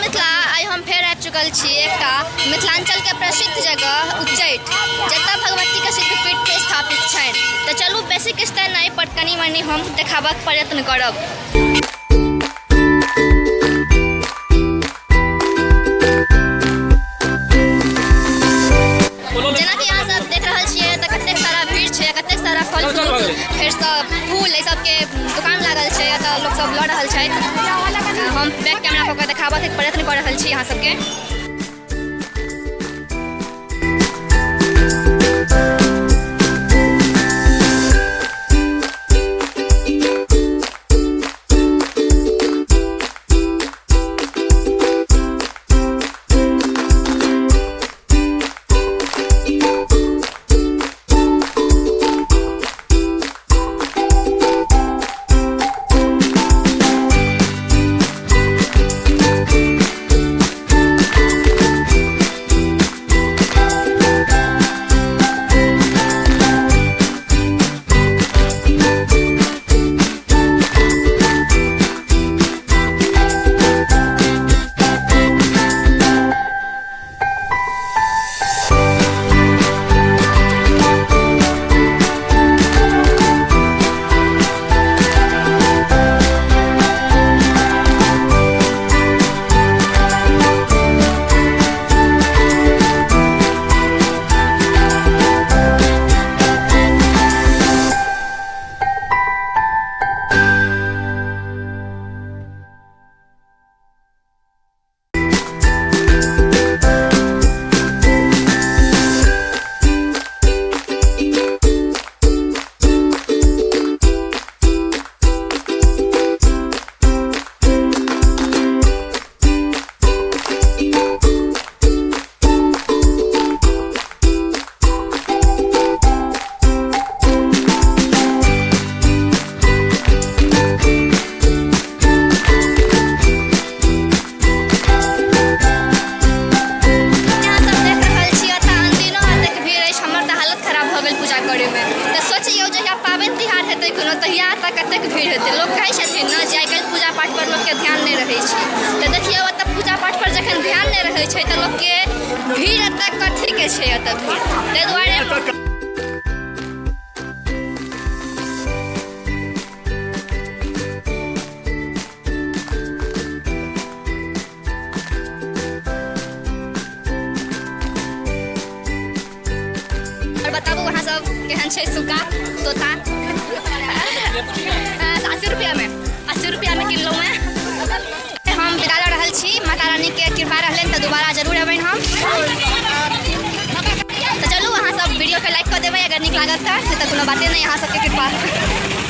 मिथिला। आइ हम फेर आबि चुकल छी एकटा मिथिलांचल के प्रसिद्ध जगह उच्चैठ, जतऽ भगवती के सिद्धपीठ स्थापित छनि। तऽ चलू बेसी किछु तऽ नहि, पर कनि मनि हम देखाबक प्रयत्न करब। जेनाकि अहाँ सब देख रहल छियै तऽ कतेक सारा भीड़ छै, कतेक सारा फल फ्रूट, फेरसँ फूल, एहि सबके दुकान लागल छै। एतऽ लोक सब लऽ रहल छथि। हम बैक कैमरा कऽ के देखाबऽके प्रयत्न कऽ रहल छी अहाँ सबके। कतेक भीड़ हेतै। लोक कहै छथिन ने जे आइ काल्हि पूजा पाठ पर लोकके ध्यान नहि रहै छै, तऽ देखियौ एतऽ पूजा पाठ पर जखन ध्यान नहि रहै छै तऽ लोकके भीड़ एतऽ कथीके छै एतऽ भीड़, ताहि दुआरे और बताबू अहाँ सब केहन छै सुग्गा तोता। 80 रुपया में, 80 रुपया में किनलहुँ हैं। हम विदा लऽ रहल छी, माता रानी के कृपा रहलनि तऽ दोबारा जरूर अबनि हम। तऽ चलू अहाँ सब वीडियो के लाइक कऽ देबै अगर नीक लागत तऽ, नहि तऽ कोनो बाते नहि, अहाँ सबके कृपा।